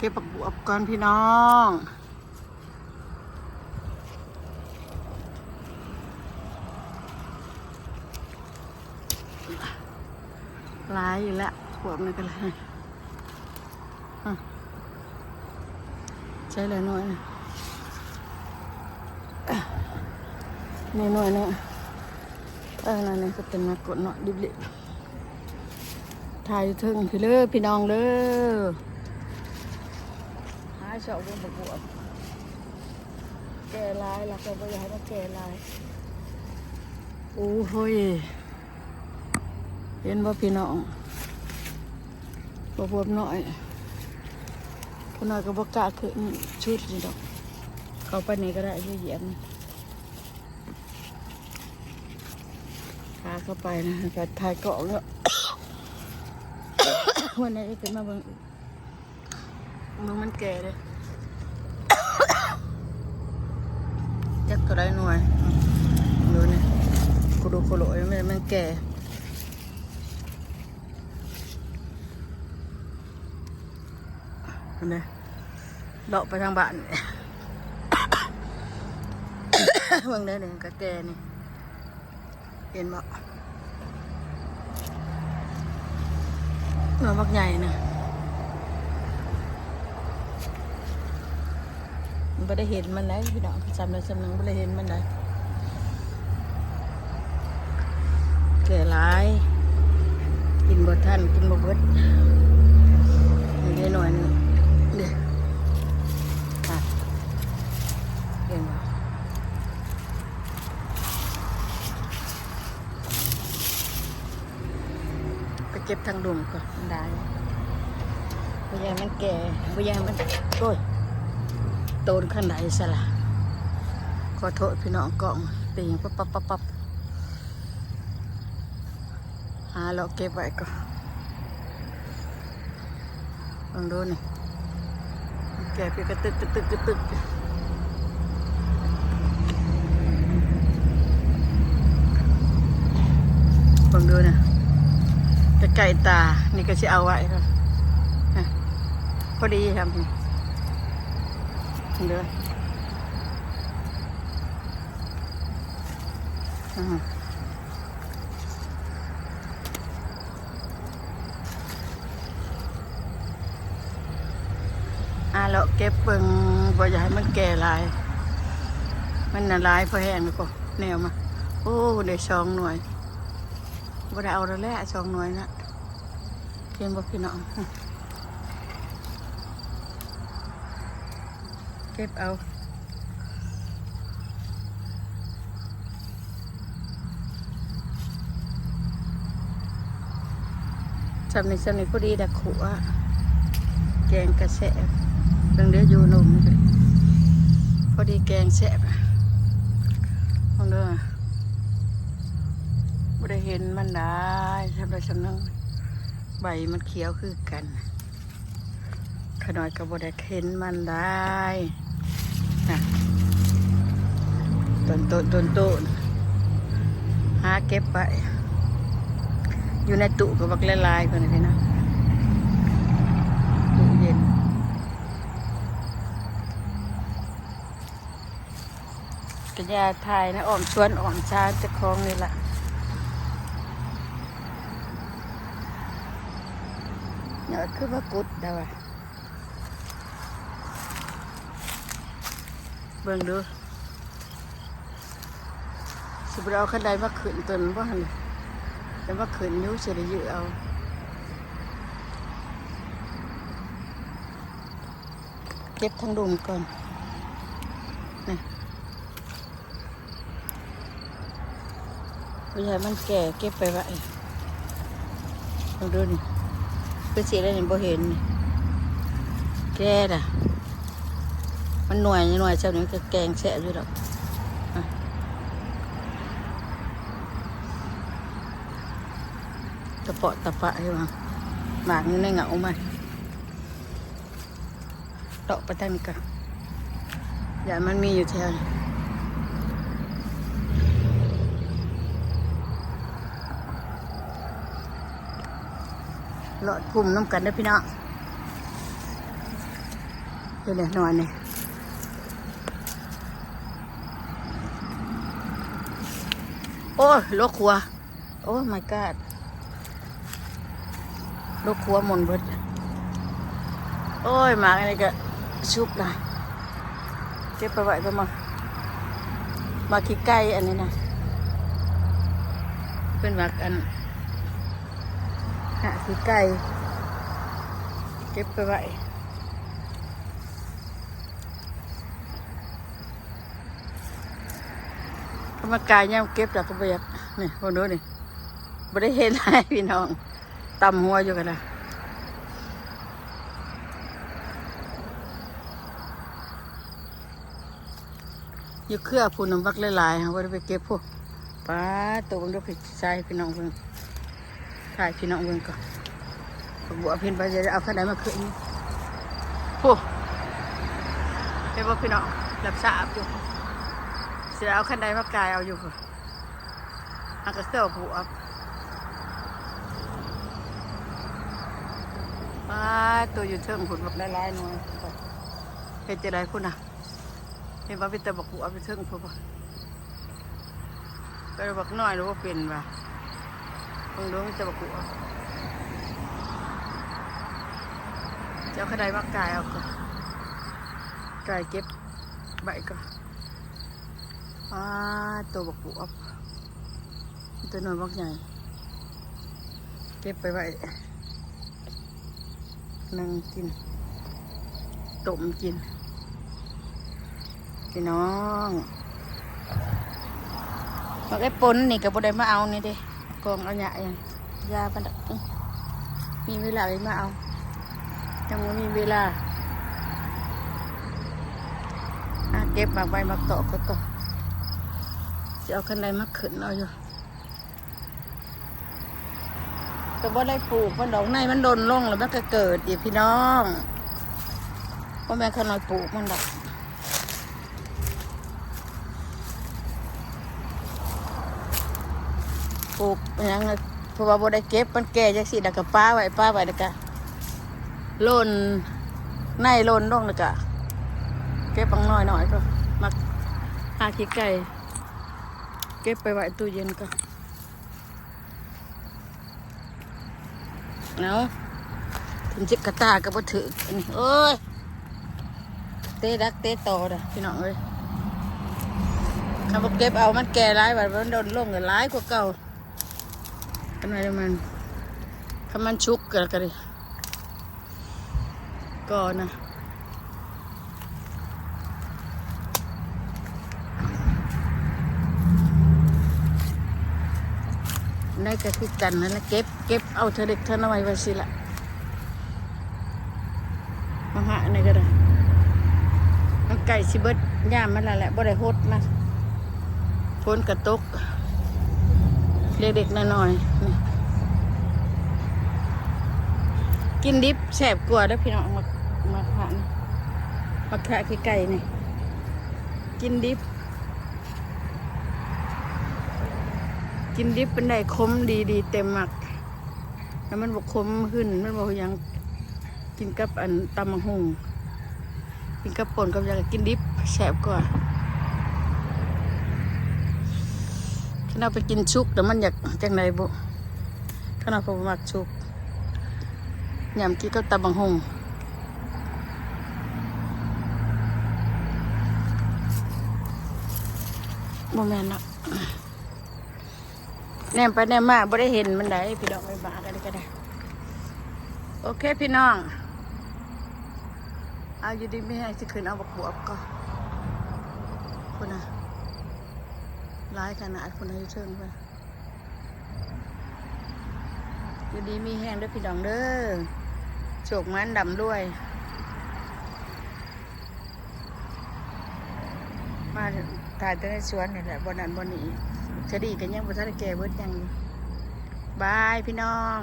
ເກັບບັກບວບກ່ອນພີ່ນ້ອງ ຫຼາຍຢູ່ແລ້ວ ບວບນີ້ກໍຫຼາຍ. ອືມ ໃສ່ແລ້ວໜ່ວຍນະ ນີ້ໜ່ວຍໜຶ່ງ ເອີ ນັ້ນນີ້ກໍເປັນໝາກກົດເນາະ ດິບໆ ຖ່າຍຢູ່ເທິງພີ້ເດີພີ່ນ້ອງເດີ ຫາຊອກເບິ່ງບັກບວບ ແກ່ຫຼາຍລະ ກໍບໍ່ຢາກໃຫ້ມັນແກ່ຫຼາຍ ໂອ້ໂຫຍ. ເຫັນບໍ່ພີ່ນ້ອງ ບັກບວບນ້ອຍ ຜູ້ນ້ອຍກໍບໍ່ກ້າຂຶ້ນຊຸດນີ້ດອກ ເຂົ້າໄປນີ້ກໍໄດ້ ຢູ່ຢຽບນີ້ ພາເຂົ້າໄປນະ ກໍຖ່າຍກ້ອງເນາະ ວັນນີ້ກໍຂຶ້ນມາເບິ່ງອີກ. ເບິ່ງມັນແກ່ເດ້ ຈັກເທົ່າໃດໜ່ວຍ ເບິ່ງດູນີ້ ໂຄໂດໂຄໂລ ມັນ ມັນແກ່ ເຫັນໄດ ເລາະໄປທາງບ້ານ ເບິ່ງໄດ້ນີ້ ກະແກ່ນີ້. ເຫັນບໍ່ ໜ່ວຍບັກໃຫຍ່ນະ ບໍ່ໄດ້ເຫັນມັນໄດ໋ພີ່ນ້ອງ ຊ່ຳໃດຊ່ຳໜຶ່ງ ບໍ່ໄດ້ເຫັນມັນໄດ໋ ແກ່ຫຼາຍ ກິນບໍ່ທັນ ກິນບໍ່ເບິດ ນີ້ເດ້ໜ່ວຍໜຶ່ງເດ້ ອ່ະ ເຫັນບໍ່? ໄປເກັບທາງລຸ່ມກ່ອນ ມັນຫຼາຍ ບໍ່ຢາກໃຫ້ມັນແກ່ ບໍ່ຢາກໃຫ້ມັນ ໂອ້ຍ ໂຕນຄັນໃດຊະລະ ຂໍໂທດພີ່ນ້ອງ ກ້ອງຕີງປັບໆໆໆ. ຫາເລາະເກັບໄວ້ກ່ອນ ເບິ່ງດູນີ້ ແກ່ໄປກະຕຶກ ກະຕຶກ ກະຕຶກ ເບິ່ງດູນະ ໃກ້ໆຕາ ນີ້ກໍຊິເອົາໄວ້ກ່ອນ ພໍດີທຳນີ້ ເບິ່ງດູ ອືມ. ອ່າ ເລາະເກັບເບິ່ງ ບໍ່ຢາກໃຫ້ມັນແກ່ຫຼາຍ ມັນນະຫຼາຍພໍແຮງແລ້ວກໍແນວມາ ໂອ້ ໄດ້ສອງໜ່ວຍ ບໍ່ໄດ້ເອົາແລ້ວແຫຼະ ສອງໜ່ວຍນະ ເຫັນບໍ່ພີ່ນ້ອງ? ເກັບເອົາ ຊ່ຳນີ້ ຊ່ຳນີ້ພໍດີດາ ຂົ້ວ ແກງກະແຊບ ເບິ່ງເດີ ຢູ່ໜຸ່ມນີ້ ພໍດີແກງແຊບ ເບິ່ງເດີ ບໍ່ໄດ້ເຫັນມັນຫຼາຍ ຊ່ຳໃດຊ່ຳໜຶ່ງ ໃບມັນຂຽວຄືກັນ. ຂະນ້ອຍກໍບໍ່ໄດ້ເຫັນມັນຫຼາຍນະ ຕົ້ນໆໆ ຫາເກັບໄວ້ ຢູ່ໃນຕູ້ກໍບັກຫຼາຍໆ ເພິ່ນເຫັນນະ ຕູ້ເຢັນ. ກະຢ່າຖ່າຍນະ ອ້ອມສວນອ້ອມຊານເຈົ້າຂອງນີ້ລະ ຍອດຄືມາກຸດດາວະ ເບິ່ງດູ ຊິບໍ່ໄດ້ເອົາຄັນໃດມາຂຶ້ນຕົ້ນບໍ່ຫັ້ນ ໄດ້ມາຂຶ້ນຢູ່ ຊິໄດ້ຢື້ອເອົາ. ເກັບທາງລຸ່ມກ່ອນນະ ບໍ່ຢາກໃຫ້ມັນແກ່ ເກັບໄປໄວ້ ເບິ່ງດູນີ້ ຄືຊິໄດ້ນີ້ ບໍ່ເຫັນນີ້ ແກ່ດາ ມັນໜ່ວຍ ໜ່ວຍຊ່ຳນີ້ກໍແກງແຊບຢູ່ດອກ ຕະເປາະຕະປະຢູ່ ໝາກຢູ່ໃນເຫງົາມັນ. ເລາະໄປທາງນີ້ກະ ຢ້ານມັນມີຢູ່ແຖວນີ້ ເລາະພຸ່ມນຳກັນເດີພີ່ນ້ອງ. ເຫັນແນ່ນອນນີ້. ໂອ້ຍ ໂລກຄົວ. Oh my god. ລູກຄົວໝົນເບິດ. ໂອ້ຍ ໝາກອັນນີ້ກະສຸກລະ ເກັບໄປໄວ້ກ່ອນ. ໝາກ ໝາກຂີ້ໄກ່ອັນນີ້ນະ ເພິ່ນໝາກອັນ ໝາກຂີ້ໄກ່ ເກັບໄປໄວ້. ເຂົາມາກາຍຍາມເກັບແລ້ວກໍບໍ່ຢາກ ນີ້ ເບິ່ງດູນີ້ ບໍ່ໄດ້ເຮັດໃຫ້ພີ່ນ້ອງ ຕຳຫົວຢູ່ກັນນະ. ຢູ່ເຄືອພຸ້ນນະ ບັກຫຼາຍໆ ເຮົາບໍ່ໄດ້ໄປເກັບພຸ້ນ. ປາດໂຕ ເບິ່ງດູ ໃສ່ພີ່ນ້ອງເບິ່ງ ຖ່າຍພີ່ນ້ອງເບິ່ງກ່ອນ. ບັກບົວເພິ່ນວ່າຈະເອົາຄັນໃດມາຂຶ້ນ ພຸ້ນ ເຫັນບໍ່ພີ່ນ້ອງ? ແຫຼບສາບຢູ່ ຊິເອົາຄັນໃດມາກາຍເອົາຢູ່ພຸ້ນ. ຫາກະເຄືອບົວ ປາດໂຕ ຢູ່ເທິງພຸ້ນ ບັກຫຼາຍໆ ໜ່ວຍ. ເຮັດຈັ່ງໃດພຸ້ນນະ? ເຫັນວ່າມີແຕ່ບັກບົວຢູ່ເທິງພຸ້ນບໍ່? ກໍບັກນ້ອຍລະບໍ່ເປັນວ່າ ເບິ່ງດູ ມີແຕ່ບັກບົວ. ເຈົ້າຂະໄດມາກາຍເອົາກ່ອນ ກາຍເກັບໄວ້ກ່ອນ. ປາດໂຕ ບັກບົວ ມີແຕ່ໜ່ວຍບັກໃຫຍ່ ເກັບໄປໄວ້ ໜຶ້ງກິນ ຕົ້ມກິນ ພີ່ນ້ອງ. ໝາກໄອ້ປົນນີ້ກໍບໍ່ໄດ້ມາເອົານີ້ເດ້ ກອງເອົາຫຍ້າຫຍັງ ຢ່າມັນດອກ ອື ມີເວລາໄວ້ມາເອົາ ຍັງບໍ່ມີເວລາ. ອ່ະ ເກັບໝາກໄມ້ໝາກຕອກກ່ອນ ຊິເອົາຄັນໃດມາຂຶ້ນເອົາຢູ່. ກໍບໍ່ໄດ້ປູກມັນດອກ ໃນມັນດົນລົງແລ້ວມັນກໍເກີດອີກພີ່ນ້ອງ ບໍ່ແມ່ນຂ້ານ້ອຍປູກມັນດອກ ປູກຫຍັງ ເພາະວ່າບໍ່ໄດ້ເກັບ ມັນແກ່ຈັ່ງຊີ້ ແລ້ວກໍປະໄວ້ ປະໄວ້ ແລ້ວກໍຫຼົ່ນ ໃນຫຼົ່ນລົງ ແລ້ວກໍເກັບບັກນ້ອຍໆ ກໍໝາກຫາຂີ້ໄກ່ ເກັບໄປໄວ້ຕູ້ເຢັນກ່ອນ. ເອົາ ເປັນເຈັບກະຕາກໍບໍ່ຖືກ ອັນນີ້ ໂອ້ຍ ເຕະດັກເຕະຕໍ່ເດີ້ພີ່ນ້ອງເອີຍ. ຄັນບໍ່ເກັບເອົາ ມັນແກ່ຫຼາຍ ບາດມັນດົນລົງກໍຫຼາຍກວ່າເກົ່າ. ຄັນວ່າມັນ ຄັນມັນສຸກກໍ ກໍດີ. ກ່ອນນະ ໄດ້ກໍຄືກັນຫັ້ນລະ ເກັບ ເກັບເອົາເທື່ອເລັກເທື່ອນ້ອຍໄວ້ຊີ້ລະ. ມາຫາອັນນີ້ກໍໄດ້ ມັນໃກ້ຊິເບິດຍາມມັນແລ້ວແຫຼະ ບໍ່ໄດ້ຫົດນະ. ຝົນກະຕົກເລັກໆນ້ອຍໆ ນີ້ ກິນດິບແຊບກວ່າເດີ້ພີ່ນ້ອງ. ໝາກ ໝາກຫານ ໝາກຂາຂີ້ໄກ່ນີ້ ກິນດິບ ກິນດິບເປັນໄດ້ ຂົມດີໆ ເຕັມໝາກ ແລ້ວມັນບໍ່ຂົມຫຶ່ນ ມັນບໍ່ຫຍັງ ກິນກັບອັນຕຳບັກຫຸ່ງ ກິນກັບປົ່ນກັບຫຍັງ ກິນດິບແຊບກວ່າ. ຄັນເອົາໄປກິນສຸກແລ້ວມັນຢາກຈັ່ງໃດບຸ ຄັນເຮົາບໍ່ມັກສຸກ ຍາມກິນກັບຕຳບັກຫຸ່ງ ບໍ່ແມ່ນເນາະ. ແນມໄປແນມມາບໍ່ໄດ້ເຫັນມັນໃດ໋ ພີ່ນ້ອງເອີຍ ໝາກອັນນີ້ກໍໄດ້. ໂອເຄພີ່ນ້ອງ ເອົາ ຢູ່ດີມີແຮງ ຊິຂຶ້ນເອົາບັກບວບກ່ອນ ພຸ້ນນະ ຫຼາຍຂະໜາດ ພຸ້ນນະ ຢູ່ເທິງພຸ້ນ. ຢູ່ດີມີແຮງເດີ້ພີ່ນ້ອງເດີ້ ໂຊກໝານລ່ຳລວຍ. ມາຖ່າຍແຕ່ໃນສວນນີ້ແຫຼະ ບ່ອນນັ້ນບ່ອນນີ້ ສາລີກໍຍັງບໍ່ທັນໄດ້ແກ່ເບິດຫຍັງຢູ່. ບາຍພີ່ນ້ອງ.